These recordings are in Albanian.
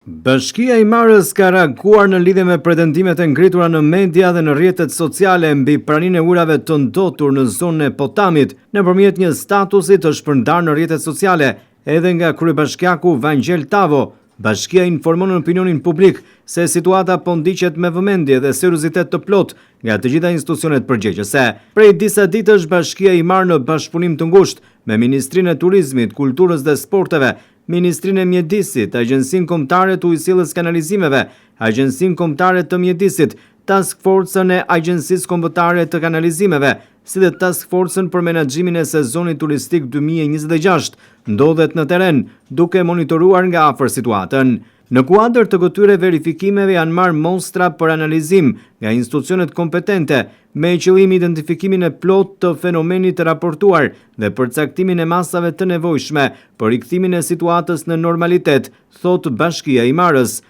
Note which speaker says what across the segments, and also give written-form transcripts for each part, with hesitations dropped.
Speaker 1: Bashkia e Himarës ka reaguar në lidhje me pretendimet e ngritura në media dhe në rrjetet sociale mbi praninë e ujërave të ndotur në zonën e Potamit, nëpërmjet një statusi të shpërndarë në rrjetet sociale edhe nga kryebashkiaku Vangjel Tavo. Bashkia informon opinionin publik se situata po ndiqet me vëmendje dhe seriozitet të plotë nga të gjitha institucionet përgjegjëse. Prej disa ditësh Bashkia e Himarë në bashkëpunim të ngushtë me Ministrinë e Turizmit, Kulturës dhe Sporteve Ministrinë e Mjedisit, Agjencinë Kombëtare të Ujësjellës Kanalizimeve, Agjencinë Kombëtare të Mjedisit, Task Forcën e Agjencisë Kombëtare të Kanalizimeve, si dhe Task Forcën për Menaxhimin e Sezonit Turistik 2026, ndodhet në terren, duke monitoruar nga afër situatën. Në kuadër të këtyre verifikimeve janë marrë mostra për analizim nga institucionet kompetente, me qëllim identifikimin e plotë të fenomenit të raportuar dhe përcaktimin e masave të nevojshme për rikthimin e situatës në normalitet, thotë Bashkia e Himarës.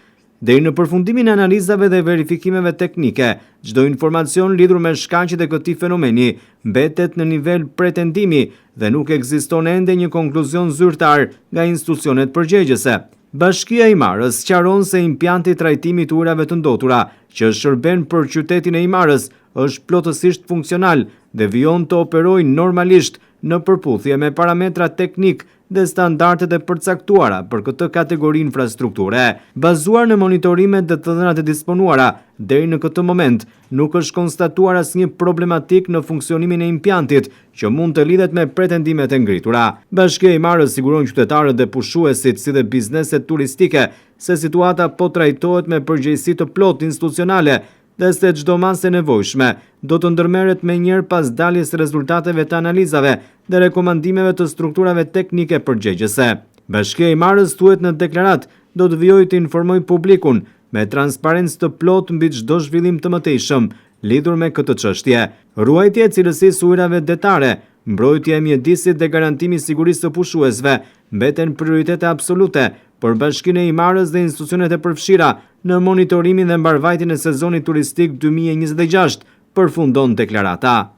Speaker 1: Deri në përfundimin e analizave dhe verifikimeve teknike, çdo informacion lidhur me shkaqet e këtij fenomeni mbetet në nivel pretendimi dhe nuk ekziston ende një konkluzion zyrtar nga institucionet përgjegjëse. Bashkia e Himarës sqaron se impianti i trajtimit të ujërave të ndotura, që shërben për qytetin e Himarës, është plotësisht funksional dhe vijon të operojë normalisht në përputhje me parametrat teknikë dhe standardet e përcaktuara për këtë kategori infrastrukture. Bazuar në monitorimet dhe të dhënat e disponuara, deri në këtë moment nuk është konstatuar asnjë problematikë në funksionimin e impiantit që mund të lidhet me pretendimet e ngritura. Bashkia e Himarës siguron qytetarët dhe pushuesit si dhe bizneset turistike se situata po trajtohet me përgjegjësi të plotë institucionale dhe se çdo masë e nevojshme do të ndërmerret menjëherë pas daljes së rezultateve të analizave dhe rekomandimeve të strukturave teknike përgjegjëse. Bashkia e Himarës, thuhet në deklaratë, do të vijojë të informojë publikun me transparencë të plotë mbi çdo zhvillim të mëtejshëm lidhur me këtë çështje. Ruajtja e cilësisë së ujërave detare, mbrojtja e mjedisit dhe garantimi i sigurisë së pushuesve mbeten prioritete absolute për Bashkinë e Himarës dhe institucionet e përfshira në monitorimin dhe mbarëvajtjen e sezonit turistik 2026, përfundon deklarata.